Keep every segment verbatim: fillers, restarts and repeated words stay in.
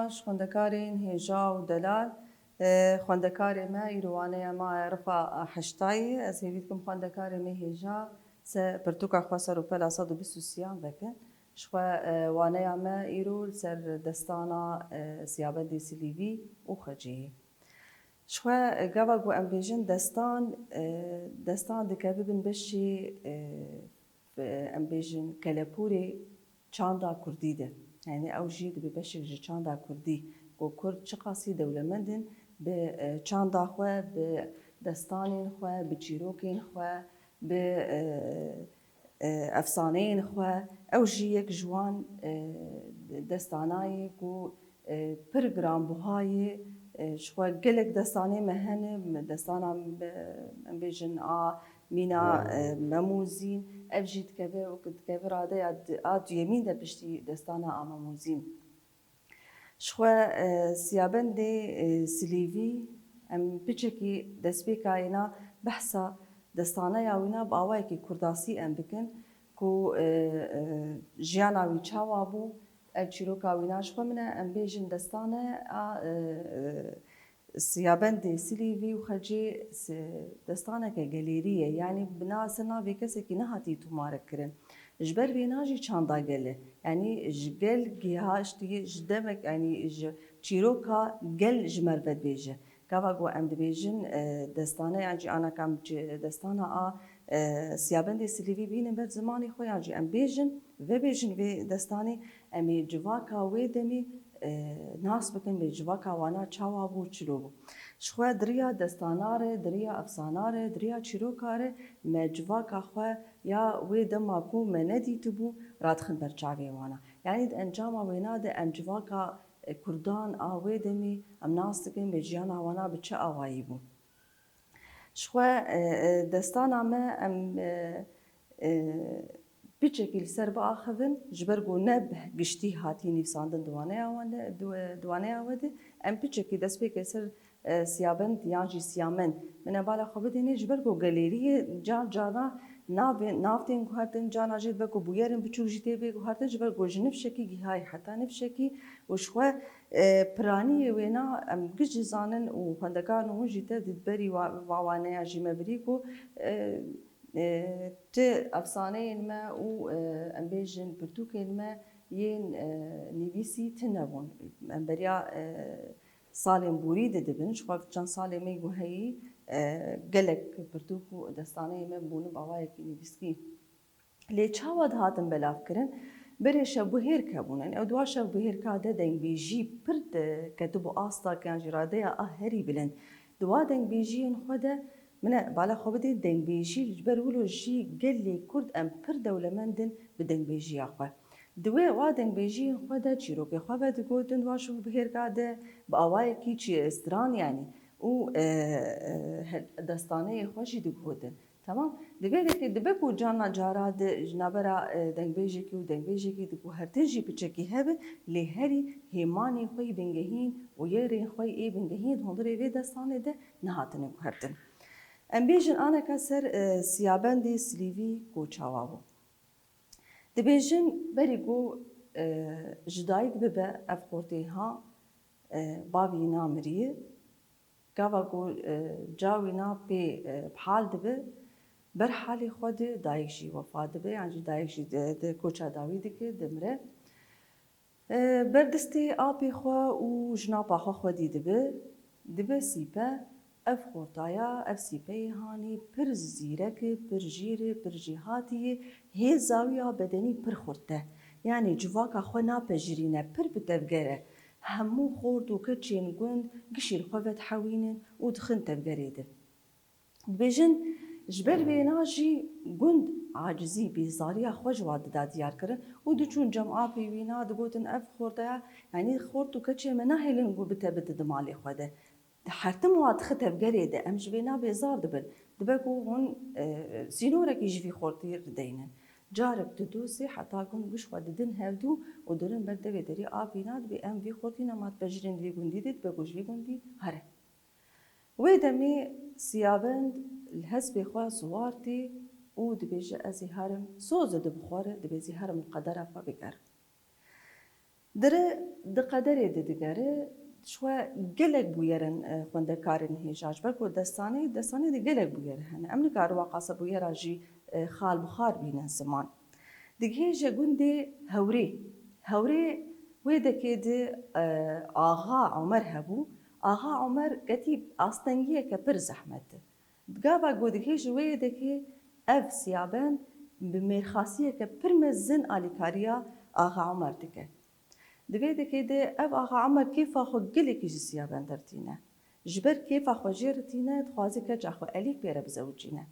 Ji xwendekarên hêja û delal, e, xwendekarê me îro waneya me rifa heştayê. Ez hêvî dikim xwendekarê me hêja se pirtûka xwe ser û pela sed û bîst û sêyan vekin. Ji xwe, e, waneya me îro li ser destana, e, Siyabendê Silîvî û Xeciyê. Ji xwe, e, gava ku em bêjin destan, e, destan dikeve bin beşê, e, em bêjin kelepûrê çanda kurdî de. Yani ew jî dibe beşek ji çanda kurdî. Ku kurd çiqasî dewlemend in bi, e, çanda xwe, bi destanên xwe, bi çîrokên xwe, bi, e, e, efsaneyên xwe. Ew jî yek ji wan, e, destana ye ku, e, pir giranbuha ye. E, ji xwe gelek destanê me hene, destana, e, em bêjin a Mîna, e, Memûzîn, ev jî dikeve, dikeve radeya di-, a duyemîn de piştî destana a Memûzîn. Ji xwe, e, Siyabendê, e, Silîvî, em piçekî destpêka êna behsa destaneya wîna bi awayekî kurdasî em bikin ku, e, e, jiyana wî çawa bû, ev çîroka wîna ji xwe min e, em bêjin destane a, e, e, Siyabendê Silîvî û Xecê si-, destaneke gelêrî ye. Yanî bi na-, ser navê kesekî nehatî tûmare kirin. Ji ber vêna jî çanda gel e. Yanî ji gel gihaştî, ji demek, yanî ji çîroka gel ji merve dibêje. Gava ku em dibêjin, e, destane yan jî anakam ci-, destana a, e, Siyabendê Silîvî bînin ber zimanê xwe yan jî em bêjin, vebêjin vê destanê, em ê civaka wê demê, e, nas bikin, bê civaka wana çawa bû, çilo bû. Ji xwe di riya destana re, di riya efsana re, di riya çîroka re me civaka xwe ya wê dema ku me nedîtibû radixin ber çavê wana. Yanî di encama wêna de em civaka, e, kurdan a wê demê em nas dikin, bê jiyana wana bi çi awayî bû. Ji xwe, e, e, destana me em, e, e, piçekî li ser biaxivin, ji ber ku ne bi giştî hatiye nivîsandin di waneya wan de, di, di waneya we de, em piçekî destpêkê ser, e, Siyabend yan jî Siyamend. Min e bala xwe bidênê, ji ber ku gelêriyê car cara navê-, nav tên guhertin, carna jî dibe ku bûyerên biçûk jî tê bê guhertin, ji ber ku ji nifşekî gihayî heta nifşekî û ji xwe, e, piraniyê wêna em giş jî zanin û xwendekarên hûn jî tev di berî wa-, wa waneya jî me birî ku, e, e, ti efsaneyên me û, e, em bêjin pirtûkên me yên, e, nivîsî tune bûn. Em beriya, e, salên borî de dibin, ji xwe çend salê me ku heyî, e, gelek pirtûk û destaneyên me bûne bi awayekî nivîskî. Lê çawa dihatin belavkirin? Berê şevbihêrk hebûn. Ew di wan şevbihêrka de dengbêjî pir di-, ketibû asta ke yan jî radeya a herî bilind. Di wa dengbêjiyên xwe de, min e bala xwe bidê, dengbêjî ji ber wilo jî gelê Kurd em pir dewlemend in bi dengbêjiya xwe. Di wê wa dengbêjiyên xwe de çîrokê xwe vedigotin di wa şevbihêrka de, bi awayekî çi stran yanî û, e, e, he-, destaneyê xwe jî digotin. Temam. Di vê dekê dibe ku carna cara di ji navbera, e, dengbêjekî û dengbêjekî diguhertin jî piçekî hebe, lê herî hêmanê xwe yê bingehîn û yerên xwe yê bingehîn di hundirê vê destanê de nehatine guhertin. Em bêjin aneka ser, e, Siyabendê Silîvî ku çawa bû. Dibêjin berî ku, e, ji dayik bibe ev xortê ha, e, bavî namiriye. Gava ku, e, cawî na pê, e, bi hal dibe, ber halê xwe de dayik jî wefa dibe, yan jî dayik jî di, di koça dawî dike, dimire. E, ber destê apê xwe û jinapa xwe xwedî dibe, dibe sîpe. Ev xortaya, ev sîpeyê hanî pir zîrek e, pir jîr e, pir jêhatî ye. Hê zawiya bedenî pir xurt e. Yanî civaka xwe napejirîne, pir bi tevger e. Hemû xort û keçên gund gişî li xwe vedihewînin û dixin tevgerê de. Dibêjin, ji ber vêna jî gund acizî, bêzariya xwe ji wan dida diyar kirin û diçûn cem apê wîna digotin, ev xortaya, yanî xort û keçê me nahêlin ku bite bide di malê xwe de. Di hertim wa dixe tevgerê de, em ji vêna bêzar dibin. Dibe ku hûn, e, sînorekî ji vî xortî rideynin. Carek du du sê heta gund giş xwe didin hevdû û dirin ber devê derî apî nadibê, em vî xortî nema dipejirên vî gundî de, dibe ku ji vî gundî here. Wê demê Siyabend li hespê xwe siwar tê û dibêje, ez ê herim, soz dide bi xwe re, dibê ez ê herim li qedera xwe bigerim. Dire di qederê de digere, ji xwe gelek bûyerin, e, xwendekarên hêja. Ji ber ku destanê, destanê de gelek bûyer hene. Em nikarin waqasa bûyera jî, e, xal bi xal bînin ziman. Digihêje gundê Hewrê. Hewrê wê dekê de, e, Axa Omer hebû. Axa Omer ketî astengiyeke pir zehmet e. Gava ku digihêje wê yekê ev Siyabend bi mêrxasiyeke pir mezin alîkariya Axa Omer dike. Di vê dekê de ev Axa Omer kêfa xwe gelekî ji Siyabend re tîne. Ji ber kêfa xwe jê re tîne, dixwaze keça xwe Elîk pê re bizewicîne.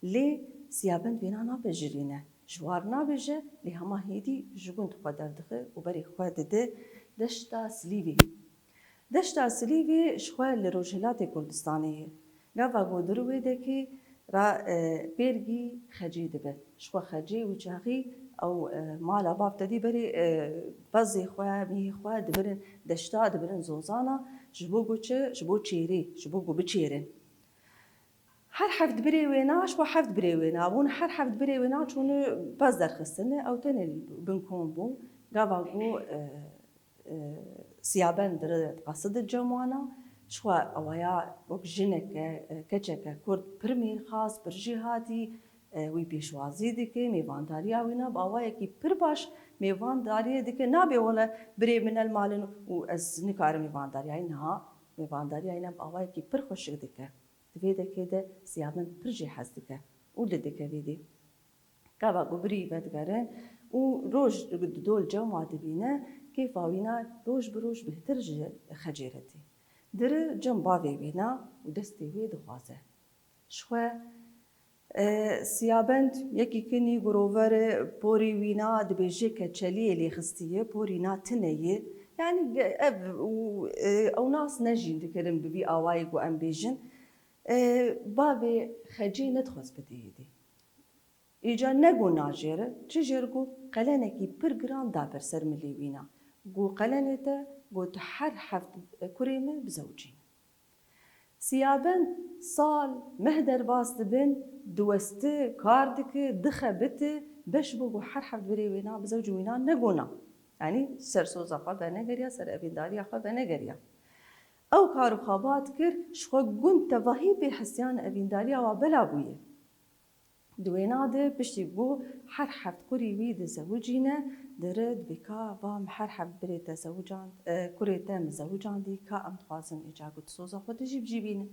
Lê Siyabend vêna napejirîne. Ji war nabêje, lê hema hêdî ji gund xwe derdixe û berê xwe dide deşta Silîvê. Deşta Silîvê ji xwe li Rojhilatê Kurdistanê ye. Gava ku di rû wê dekê ra, e, pêrgî Xecê dibe. Ji xwe Xecê wî çaxî ew, e, mala bav tedî berê, e, pezê xwe, mîhê xwe dibirin deşta, dibirin zozana, ji bo ku çi? Ji bo çêrê, ji bo ku biçêrin. Her heft birê wêna, ji xwe heft birê wêna bûn, her heft birê wêna çûne pez derxistine, ew tenê li bin kom bû. Gava ku, e, e, Siyabend dire diqeside cem wana, ji xwe ewaya wek jineke, e, keçeke kurd pir mêrxas, pir jêhatî, e, wî pêşwazî dike, mêvandariya wîna bi awayekî pir baş mêvandariyê dike. Nabe wele birê min el malin û ez nikarim mêvandariya wî, niha mêvandariya wîna bi awayekî pir xweşik dike. Di vê dekê de Siyabend pir jê hez dike û li dike vê dê. Gava ku birî vedigerin û roj di dol cem wa dibîne, kêfa wîna roj bi roj bêhtir ji Xecê re tê. Dire cem bavê wîna û destê wê dixwaze. Ji xwe, e, Siyabend yekî kinî gurover e, porî wîna dibêje keçeliyê lê xistiye, porî na tune ye. Yanî ge-, ev û, e, ew nas nejîn dikirin bi vî awayî ku em bêjin. E, bavê Xecê nedixwest bidê êdî. Îca ne ku najêre, çi jêr ku qelenekî pir giran da ber ser milê wîna. Ku qelenê te, got, her heft kurê me bizewicîne. Siyabend sal, meh derbas dibin, diweste, kar dike, dixebite, beş bû ku her heft birê wêna bizewicî wîna negona. Yanî ser soza xwe venegeriya, ser evîndariya xwe venegeriya. Ew kar û xebat kir, ji xwe gund tevahî bêhesiyan evîndariya wa bela bûye. Di wêna de piştî ku her heft kurî wî dizewicîne, dire dibê ka va min her heft birê te zewicand, e, kurê te min zewicandî, ka em dixwazin îca ku tu soza xwe de jî bi cî bîne.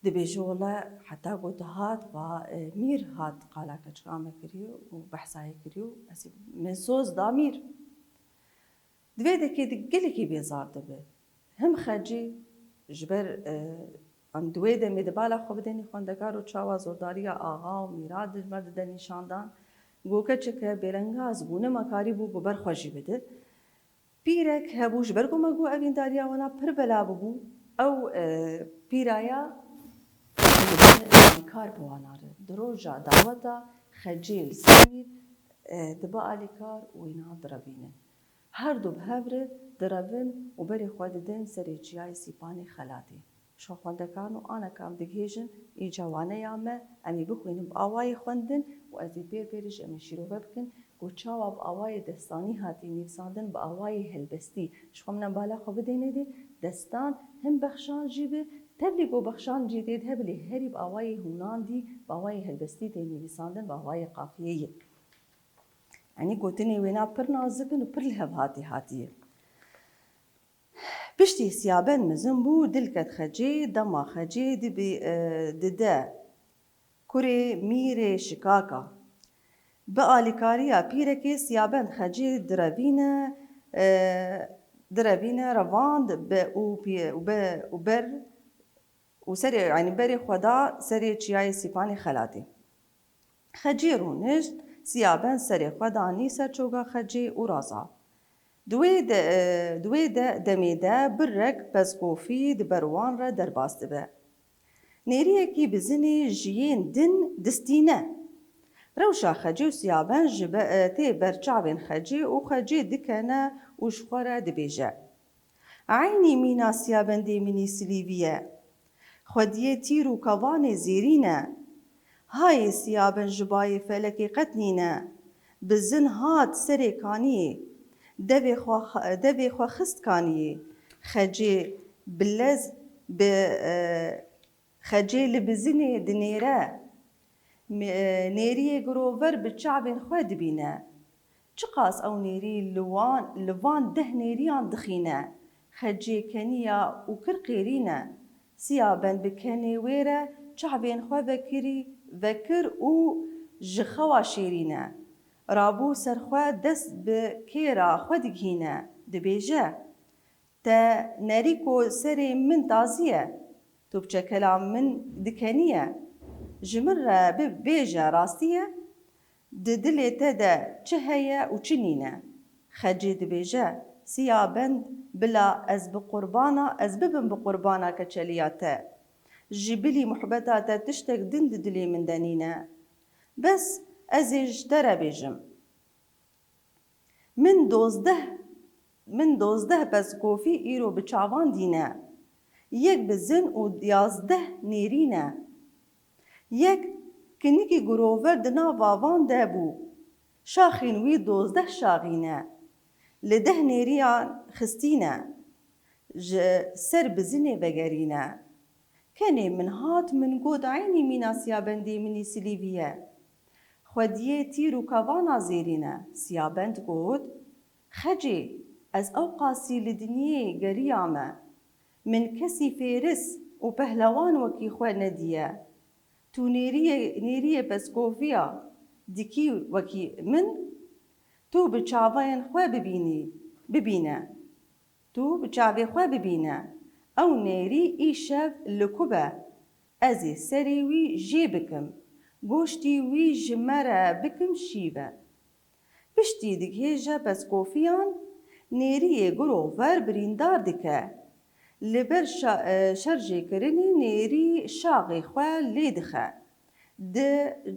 Dibêje wele heta ku dihat va, e, mîr hat qala keçika me kiriyo û behsa yê kiriyo, ez ê min soz da mîr. Di vê dekê de gelekî bêzar dibe. Him Xecê ji ber, e, em di wê demê de bala xwe bidênê xwendekar û çawa zordariya axa û mîra di me dide nîşandan. Go keçeke bêlengaz bû, nema karî bû ku ber xwe jî bide. Pîrek hebû, ji ber ku me got evîndariya wana pir bela bibû, ew, e, pîraya kar bi wana re. Di roja daweta Xecê li ser mîr, e, dibe alîkar û wîna direvînin. Her du bi hev re direvin û berê xwe didin serê çiyayê Sîpanê Xelatê. Ji xwe xwendekan û aneka em digihêjin, îca waneya me, em ê bixwînin bi awayê xwendin û ez ê pêr pêrê ji em ê şîrove bikin ku çawa bi awayê destanî hatiye nivîsandin, bi awayê helbestî. Ji xwe min em bala xwe bidênê dê, destan him bexşan jî bi, tevlî ku bexşan jî tê de hebe, lê herî bi awayê hûnandî, bi awayê helbestî tê nivîsandin, bi awayê qafiyeyê. Yanî gotinê wêna pir nazik in û pir li hev hatî hatiye. Piştî Siyabend mezin bû, dil ket Xecê, dema Xecê dibî, e, dide kurê mîrê şikaka. Bi alîkariya pîrekê Siyabend Xecê direvîne, e, direvîne revand be û pî-, û be, û ber û serê, yanî berê xwe da serê çiyayê Sîpanê Xelatê. Xecê rûnişt, Siyabend serê xwe danî ser çoga Xecê û raza. Di wê de, di wê de demê de birek pezkofî di ber wan re derbas dibe. Nêriyekî bizinê ji yên din distîne. Rewşa Xecê û Siyabend ji be-, tê ber çavên Xecê û Xecê dikene û ji xwe re dibêje. Eynî mîna Siyabendê min î Silîvî ye. Xwediyê tîr û kevanê zêrîn e. Hayê Siyabend ji bayê felekê qet nîne. Bizin hat serê kaniyê. Devê xwe, devê xwe xist kaniyê. Xecê bi lez bi, e, xecê li bizinê dinêre. Mi-, e, nêriyê girover bi çavên xwe dibîne. Çiqas ew nêrî li wan, li van deh nêriyan dixîne. Xecê keniya û kir qêrîne. Siya bend bi kenê wê re çavên xwe vekirî, vekir û ji xewa şêrîne. Rabû ser xwe dest bi kêra xwe digihîne, dibêje, Te nerîko serê min tazî ye, tu bi çekela min dikeniye. Ji min re bi-, bêje rastî ye, di dilê te de çi heye û çi nîne. Xecê dibêje, Siya bend, bila ez bi qurbana, ez bibim bi qurbana keçeliya te. Ji bilî muhbeta te tiştek din di dilê min de nîne. Bes ez ê ji te re bêjim. Min dozdeh, min dozdeh pezkofî îro bi çavan dîne. Yek bizin û yazdeh nêrî ne. Yek kinikî girover di nava van de bû. Şaxên wî dozdeh şaxî ne. Li deh nêriyan xistîne. Ji ser bizinê vegerîne. Kenê min hat, min got, eynî mîna siyabendê min î silîvî ye. Xwediyê tîr û kevana zêrîne. Siyabend got, Xecê, ez ewqasî li dinyê geriyame. Min kesî fêris û pehlewan wekî xwe nediye. Tu nêriyê, nêriyê pezkoviya dikî wekî min? Tu bi çavayên xwe bibînî, bibîne. Tu bi çavê xwe bibîne, ew nêrî îşev li ku be, ez ê serê wî jê bikim, goştî wî ji me re bikim şîve. Piştî digihêje pezkofiyan, nêriyê girover birîndar dike. Li ber şa-, e, şerjêkirinê nêrî şaxê xwe lê dixe. Di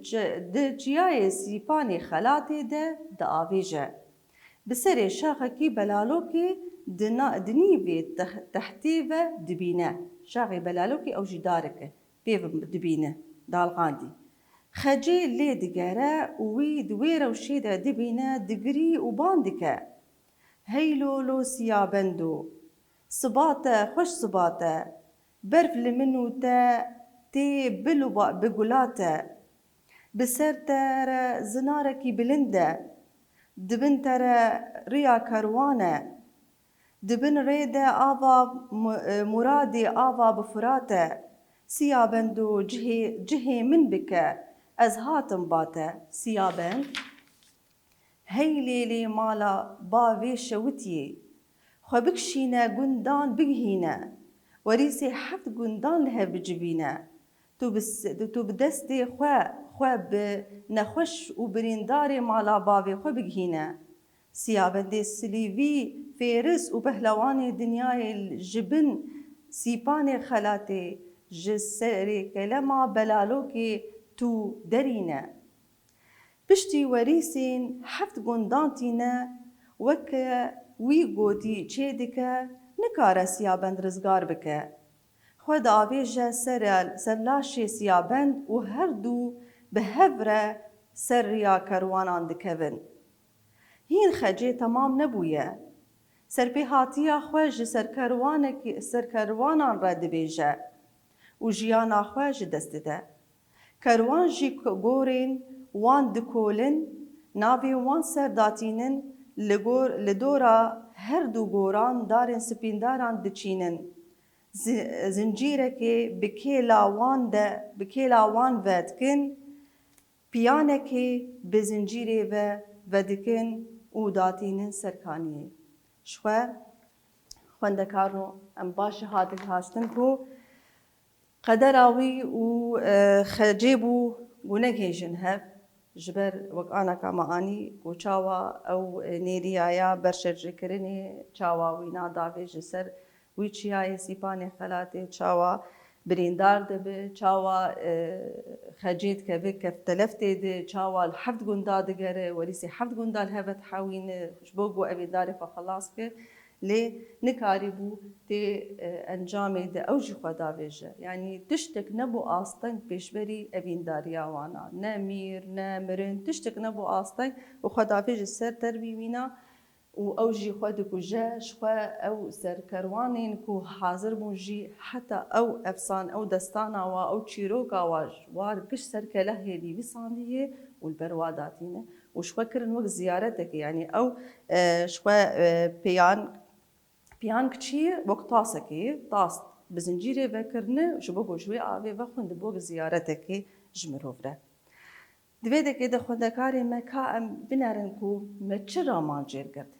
çi-, di çiyayê Sîpanê Xelatê de diavêje. Bi serê şaxekî belalokê di na-, di nîvê teh-, tehtê ve dibîne. Şaxê belalokê ew jî darik e. Pê ve dibîne, dalxandî. Xecê lê digere û wî di wê rewşê de dibîne, digirî û ban dike. Hey lolo siya bendo, siba te xweş siba te, berf li min û te tê bil û ba-, bi gula te. Bi ser te re zinarekî bilind e, di bin te re riya kerwan e. Di bin rê de ava mu-, e, muradê ava bi Firat e. Siya bendo cihê, cihê min bike, ez hatim ba te. Siya bend. Hey lêlê mala bavê şewitiyê. Xwe bikişîne gundan bigihîne. Werîsê heft gundan li hev bicivîne. Tu bi s-, tu bi destê xwe, xwe bi nexweş û birîndarê mala bavê xwe bigihîne. Siyabendê silîvî, fêris û pehlewanê dinyayê ji bin sîpanê xelatê, ji serê kelema belalokê tu derîne. Piştî werîsên heft gundan tîne, weke wî gotî çêdike, nikare Siyabend rizgar bike. Xwe diavêje ser, ser laşê Siyabend û her du bi hev re ser riya kerwanan dikevin. Hîn Xecê temam nebûye. Serpêhatiya xwe ji serkerwanekî-, serkerwanan re dibêje û jiyana xwe ji dest dide. Kerwan jî k-, gorên wan dikolin, navê wan ser datînin, li gor-, li dora her du goran darên spîndaran diçînin. Zi-, zincîrekê bi kêla wan de, bi kêla wan ve dikin, piyanekê bi zincîrê ve vedikin û datînin ser kaniyê. Ji xwe xwendekarno em baş jî hatin haştin ku qedera wî û, e, Xecê bû ku negihêjin hev. Ji ber wek anaka me anî ku çawa ew, e, nêriya ya berşerjêkirinê, çawa wî nadavê ji ser wî çiyayê Sîpanê Xelatê, çawa birîndar dibe, çawa, e, Xecê dikeve keftelef tê de, çawa li heft gunda digere, werîsê heft gunda li hev ve dihewîne, ji bo ku evîndarê xwe xelas bike. Lê nikarîbû tê, e, encamê de ew jî xwe davêje. Yanî tiştek nebû asteng pêşberî evîndariya wan a. Ne mîr, ne mirin, tiştek nebû asteng û xwe davêje ser terbî wîna. û ew jî xwe dikuje, ji xwe ew serkerwanên ku hazir bûn jî heta ew efsan, ew destana wa, ew çîroka wa, war giş serkelehê nivîsandiyê û li ber wa datîne û ji xwe kirin wek ziyaretekê, yanî ew, e, ji xwe, e, pêyan, pêyan kiçî wek tasekê, tas bi zincîrê vekirine, ji bo ku ji wê avê vexwin dibe wek ziyaretekê ji mirov re. Di vê dekê de xwendekarê me ka em binerin ku me çi raman jêr girt.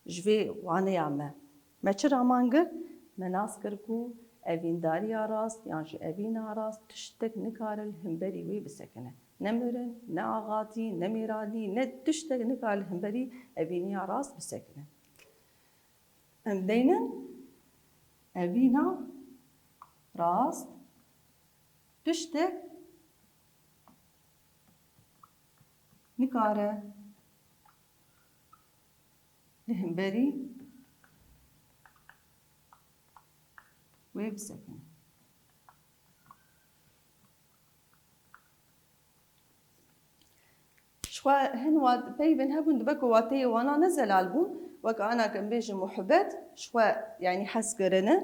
Ji vê waneya me, me çi raman girt? Me nas kir ku evîndariya rast yan jî evîna rast tiştek nikare li hemberî wê bisekine. Ne mirin, ne axatî, ne mêranî, ne tiştek nikare li hemberî evîniya rast bisekine. Em deynin evîna rast tiştek nikare li hemberî wê bisekine. Ji xwe hin wat peyvên hebûn, dibe ku wateyê wana ne zelal bûn. Wek ana ke em bêjin muhibet, ji xwe, yanî, hezkirine.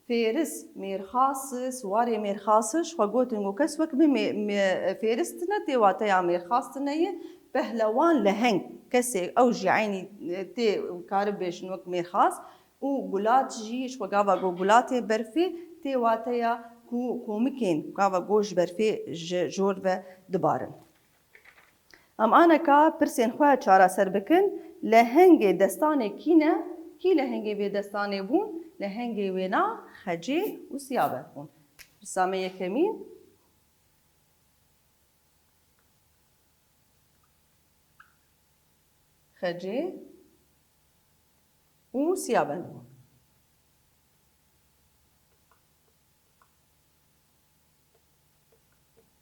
Fêris, mêrxas, siwarê mêrxas, ji xwe gotin ku kes wek min mê-, mê-, fêris tine, tê wateya mêrxas tine ye. Pehlewan, leheng, kesê ew jî eynî, e, tê, karib bêjin wek mêrxas. Û gulat jî, ji xwe gava ku gulatê berfê, tê wateya ku komikên gava ku ji berfê ji jor ve dibarin. Em aneka pirsên xwe çareser bikin. Lehengê destanê kî ne? Kî lehengê vê destanê bûn? Lehengê wêna Xecê û Siyabend bûn. Pirsa me yekemîn. Xecê û Siyabend bûn.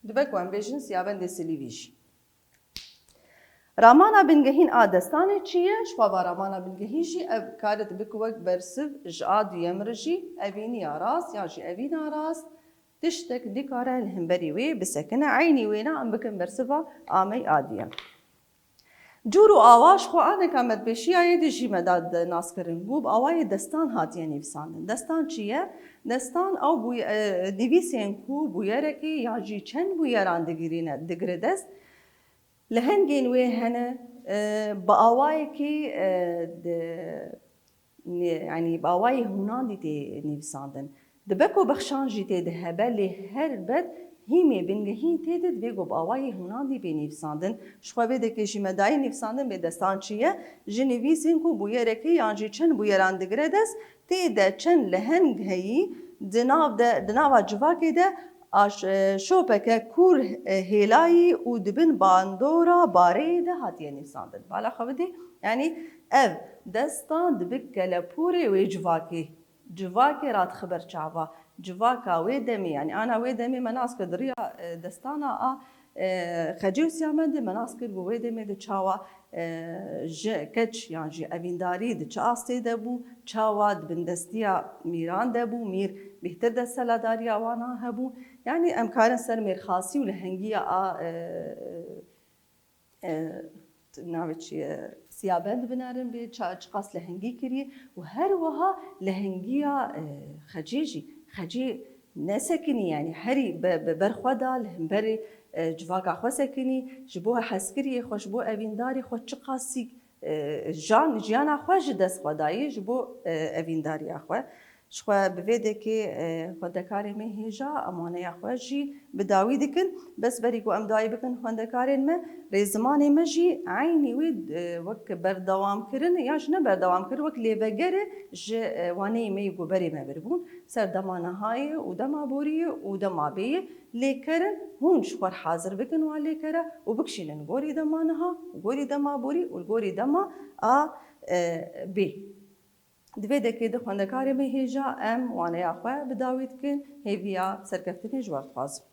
Dibe ku em bêjin Siyabendê Silîvî jî. Ramana bingehîn a destanê çi ye? Ji xwe va ramana bingehîn jî ev kare dibe ku wek bersiv ji a duyem re jî evîniya rast yan jî evîna rast tiştek nikare li hemberî wê bisekine. Eynî wêna em bikin bersiva amey a duyem. Cûr û awa ji xwe aneka me di pêşiya yê de jî me da de naskirin. Bû bi awayê destan hatiye nivîsandin. Destan çi ye? Destan ew bûye-, e, nivîsên ku bûyerekê yan jî çend bûyeran digirîne, digire dest. Lehengên wê hene, e, bi awayekî, e, di, nê-, yanî bi awayê hûnandî tê nivîsandin. Dibe ku bexşan jî tê de hebe, lê her bed hîmê bingehîn tê de divê ku bi awayê hûnandî bê nivîsandin. Ji xwe vê dekê jî me dayî nivîsandin bê destan çi ye? Ji nivîsên ku bûyerekê yan jî çend bûyeran digire dest, tê de çend leheng heyî, di nav de, di nava civakê de a ş-, e, şopeke kûr, e, hêlayî û di bin bandora bareyê de hatiye nivîsandin. Bala xwe bidî, yanî ev destan dibe kelepûrê wê civakê. Civakê radixe ber çava. Civaka wê demê, yanî ana wê demê me nas kir di riya, e, destana a, e, Xecê û Siyabendê me nas kir ku wê demê de çawa e, ji keç yan jî evîndarî di çi astê de bû, çawa di bindestiya mîran de bû, mîr bêhtir desthilatdariya wana hebû. Yanî em karin ser mêrxasî û lehengiya a, e, e, navê çi ye, Siyabend binerin bê ça-, çiqas lehengî kiriye û her wiha lehengiya, e, Xecê jî. Xecê nesekinî, yanî herî be-, be-, ber xwe da, li hemberî, e, civaka xwe sekinî, ji bo hezkiriyê xwe, ji bo evîndarê xwe çiqasî, e, jan, jiyana xwe ji dest xwe dayî, ji bo, e, evîndariya xwe. Ji xwe bi vê dekê, e, xwendekarê me hêja, em waneya xwe jî bi dawî dikin. Bes berî ku em dawî bikin xwendekarên me, rêzimanê me jî eynî wê, e, wek berdewamkirin, yan jî ne berdewamkirin, wek lêveger e ji, e, waneyê me yê ku berê me biribûn. Ser dema nihayê û dema boriyê û dema bêyê lêker in, hûn ji xwe re hazir bikin wan lêkere û bikişînin gorî dema niha, gorî dema borî û gorî dema a, e, bê. Di vê dekê de xwendekarê me hêja em waneya xwe bi dawî dikin, hêviya serkeftinê ji we re dixwazim.